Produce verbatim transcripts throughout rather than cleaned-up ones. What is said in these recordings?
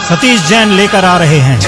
सतीश जैन लेकर आ रहे हैं।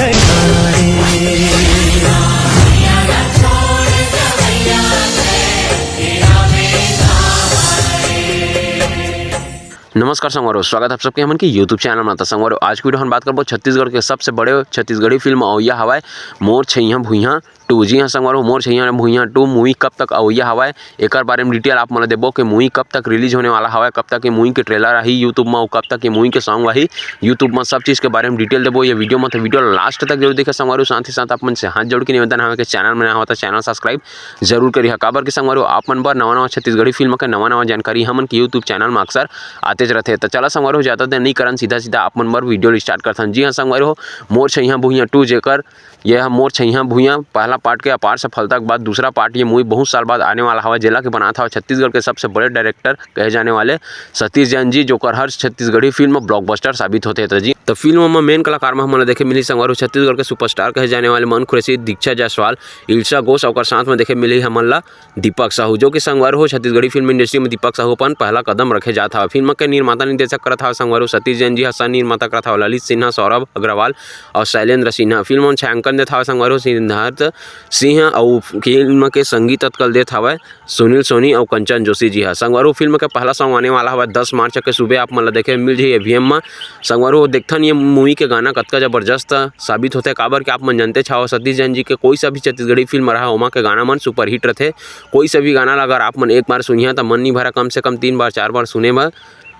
नमस्कार संगवारी हो, स्वागत है आप सबके हमन के YouTube चैनल में। तो संगवारी हो, आज की वीडियो हम बात करबो छत्तीसगढ़ के सबसे बड़े छत्तीसगढ़ी फिल्म अवइया हवय मोर छइहां भुइहां टू। जी हाँ संगवारी हो, मोर छइहां भुइहां टू मूवी कब तक अवइया हवय, एकर बारे में डिटेल आप मन ल देबो कि मूवी कब तक रिलीज होने वाला हवय, कब तक ये मूवी के ट्रेलर आही YouTube में, अउ कब तक ये मूवी के सॉन्ग आही YouTube में। सब चीज़ के बारे में डिटेल देबो ये वीडियो में, तो वीडियो लास्ट तक जरूर देखे संगवारी हो। साथ ही साथ आप मन से हाथ जोड़ के निवेदन हवय कि चैनल में नया हो तो चैनल सब्सक्राइब जरूर करिहा, काबर कि संगवारी हो, आप मन बर नवा नवा छत्तीसगढ़ी फिल्म के नवा नवा जानकारी हमन के YouTube चैनल में अक्सर आतेच रथे। तो चला संगवारी हो, ज़्यादा देर नहीं करन, सीधा सीधा आप मन बर वीडियो स्टार्ट करथन। जी हाँ संगवारी हो, मोर छइहां भुइहां टू, जेकर ये ह मोर छइहां भुइहां पहला पार्ट के अपार सफलता के बाद दूसरा पार्ट ये मूवी बहुत साल बाद आने वाला हवय, जेला के बनात हवय छत्तीसगढ़ के सबसे बड़े डायरेक्टर कहे जाने वाले सतीश जैन जी, जोकर हर छत्तीसगढ़ी फिल्म ब्लॉकबस्टर साबित होथे। त जी, त फिल्म म मेन कलाकार म हमन ला देखे मिलही संगवारी हो छत्तीसगढ़ के सुपरस्टार कहे जाने वाले मनु कुरैशी, दीक्षा जायसवाल, इल्शा घोष, ओकर साथ म देखे मिलही हमन ला दीपक साहू, जो कि संगवारी हो छत्तीसगढ़ी फिल्म इंडस्ट्री में दीपक साहू अपन पहला कदम रखे जात हवय। फिल्म के निर्माता निर्देशक करत हवय संगवारी हो सतीश जैन जी ह, सह निर्माता करत हवय ललित सिन्हा, सौरभ अग्रवाल और शैलेंद्र सिन्हा। फिल्म म छायांकन देत हवय संगवारी हो सिद्धार्थ सिंह, अउ फिल्म के संगीत अतकल देत हवय सुनील सोनी अउ कंचन जोशी जी ह। संगवारी हो फिल्म के पहला सॉन्ग आने वाला हवय दस मार्च के सुबह, आप मन ला देखे मिल जाही एवीएम म। संगवारी हो देखथन ये मूवी के गाना कतका जबरदस्त साबित होथे, काबर कि आप मन जानते हव सतीश जैन जी के कोई सा भी छत्तीसगढ़ी फिल्म रहा, ओमा के गाना मन सुपरहिट रथे। कोई सा भी गाना ला अगर आप मन एक बार सुनिहा त मन नहीं भरा, कम से कम तीन बार चार बार सुने बर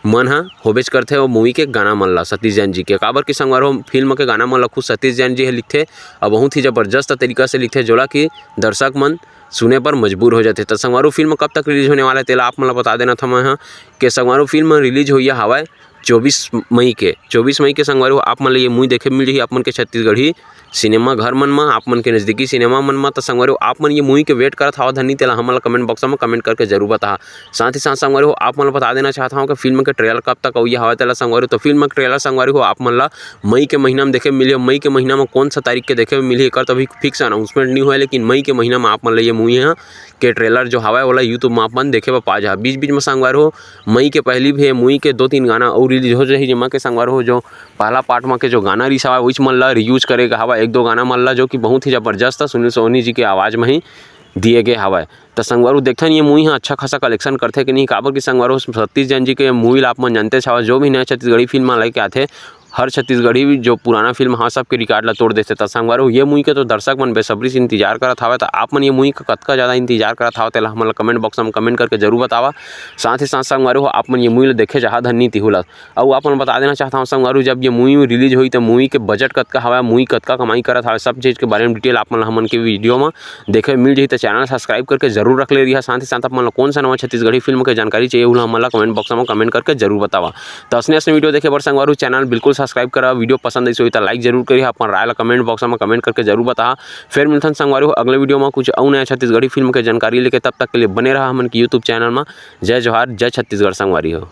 मन ह होबेच करथे वो मूवी के गाना मन ला सतीश जैन जी के, काबर कि संगवारी हो फिल्म के गाना मन ला खुद सतीश जैन जी ह लिखथे और बहुत ही जबरदस्त तरीका से लिखथे, जोला कि दर्शक मन सुने पर मजबूर हो जाथे। त संगवारी हो फिल्म कब तक रिलीज होने वाला है तेला आप मन ला बता देना था मैं ह, कि संगवारी हो फिल्म रिलीज होइया हवय चौबीस मई के, चौबीस मई के संगवारी हो आप मन ला ये मूवी देखे मिल जाही आप मन के छत्तीसगढ़ी सिनेमा घर मन म, आप मन के नजदीकी सिनेमा मन म। त संगवारी हो आप मन ये मूवी के वेट करत हवा धनी तेला हमन ला कमेंट बॉक्स म कमेंट करके जरूर बताहा। साथ ही साथ संगवारी हो आप मन ला बता देना चाहत हव कि फिल्म के ट्रेलर कब तक अवइया हवय तेला संगवारी हो। तो फिल्म के ट्रेलर संगवारी हो आप मन ला मई के महीना में देखे मिलही। मई के महीना में कौन सा तारीख के देखे में मिलही एकर तो अभी फिक्स अनाउंसमेंट नहीं हुआ है, लेकिन मई के महीना में आप मन ला ये मूवी ह के ट्रेलर जो हवय ओला YouTube में आप मन देखे बर पा जाहा। बीच बीच में संगवारी हो मई के पहली भी ये मूवी के दो तीन गाना अउ रिलीज हो जाही, जेमा के संगवारी हो जो पहला पार्ट म के जो गाना रिलीज हवय उहीच मन ला रियूज करे गे हवय एक दो गाना मन ला, जो कि बहुत ही जबरदस्त सुनील सोनी जी के आवाज़ में ही दिए गे हवय। त संगवारी हो देखथन ये मूवी ह अच्छा खासा कलेक्शन करथे कि नहीं, काबर कि संगवारी हो सतीश जैन जी के मूवी ला आप मन जानते हव, जो भी नया छत्तीसगढ़ी फिल्म लेके आथे हर छत्तीसगढ़ी जो पुराना फिल्म ह सबके रिकॉर्ड ला तोड़ देथे। त संगवारी हो ये मूवी के तो दर्शक मन बेसब्री से इंतजार करत हवय। त आप मन ये मूवी का कतका ज़्यादा इंतजार करत हव तेला हमन ला कमेंट बॉक्स में कमेंट करके जरूर बतावा। साथ ही साथ संगवारी हो आप मन ये मूवी ला देखे जाहा धनी तिहू ला। अउ आप मन बता देना चाहत हव संगवारी हो जब ये मूवी रिलीज होही त मूवी के बजट कतका हवय, मूवी कतका कमाई करत हवय, सब चीज़ के बारे में डिटेल आप मन ला हमन के वीडियो में देखे मिल जाही। त चैनल सब्सक्राइब करके जरूर रख ले रहिहा। साथ ही साथ आप मन ला कौन सा नवा छत्तीसगढ़ी फिल्म के जानकारी चाहिए उला हमन ला कमेंट बॉक्स में कमेंट करके जरूर बतावा। त असने असने वीडियो देखे बर संगवारी हो चैनल बिल्कुल सब्सक्राइब करा। वीडियो पसंद आइस होही त लाइक जरूर करिहा, अपन राय ला कमेंट बॉक्स में कमेंट करके जरूर बताहा। फिर मिलथन संगवारी हो अगले वीडियो में कुछ अउ नया छत्तीसगढ़ी फिल्म के जानकारी लेके, तब तक के लिए बने रहा हमन के YouTube चैनल में। जय जोहार, जय छत्तीसगढ़ संगवारी हो।